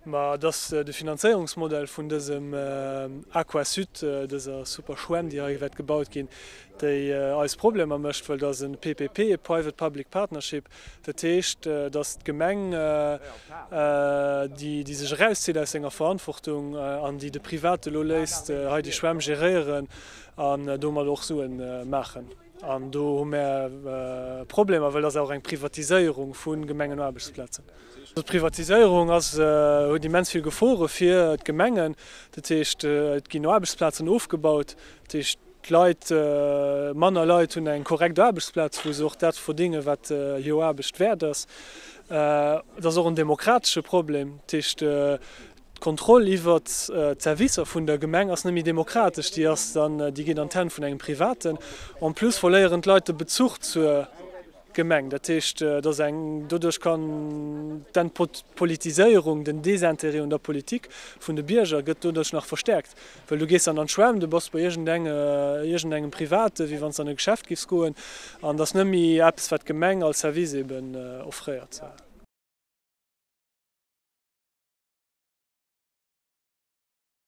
Ma et ass de Finanzéierungsmodell vun dësem Aquasud, dëser super Schwämm, déi hei wäert gebaut ginn, déi eis Problemer mécht, well et ass e PPP, e Private Public Partnership. Dat heescht, datt d'Gemeng, déi sech erauszitt aus senger Verantwortung an déi de Private elo léisst, hei déi Schwämm geréieren an domat och Suen maachen. An do hu mär Problemer, well et ass och eng Privatiséierung vu Gemengenaarbechtsplazen. D'Privatiséierung ass, huet immens vill Gefore fir d'Gemengen. Dat heescht, et ginn Aarbechtsplazen ofgebaut. Dat heescht, d'Leit, manner Leit hunn eng korrekt Aarbechtsplaz, wou se och dat verdéngen, wat hir Aarbecht wäert ass. Et ass och en demokratesche Problem. Dat heescht, D'Kontroll iwwert d'Servicer vun der Gemeng ass net méi demokratesch, déi ass dann, déi geet an d'Hänn vun engem Privaten. En plus verléieren d'Leit de Bezuch zur Gemeng. Dat heescht, et ass eng, doduerch kann d'Entpolitiséierung, den Désintérêt un der Politik vun de Bierger gëtt doduerch nach verstärkt. Well du gees dann an d'Schwämm, du bass bei iergendeng, iergendengem Private, wéi wann s de an e Geschäft giffs goen, an et ass net méi eppes, wat d'Gemeng als Service eben offréiert.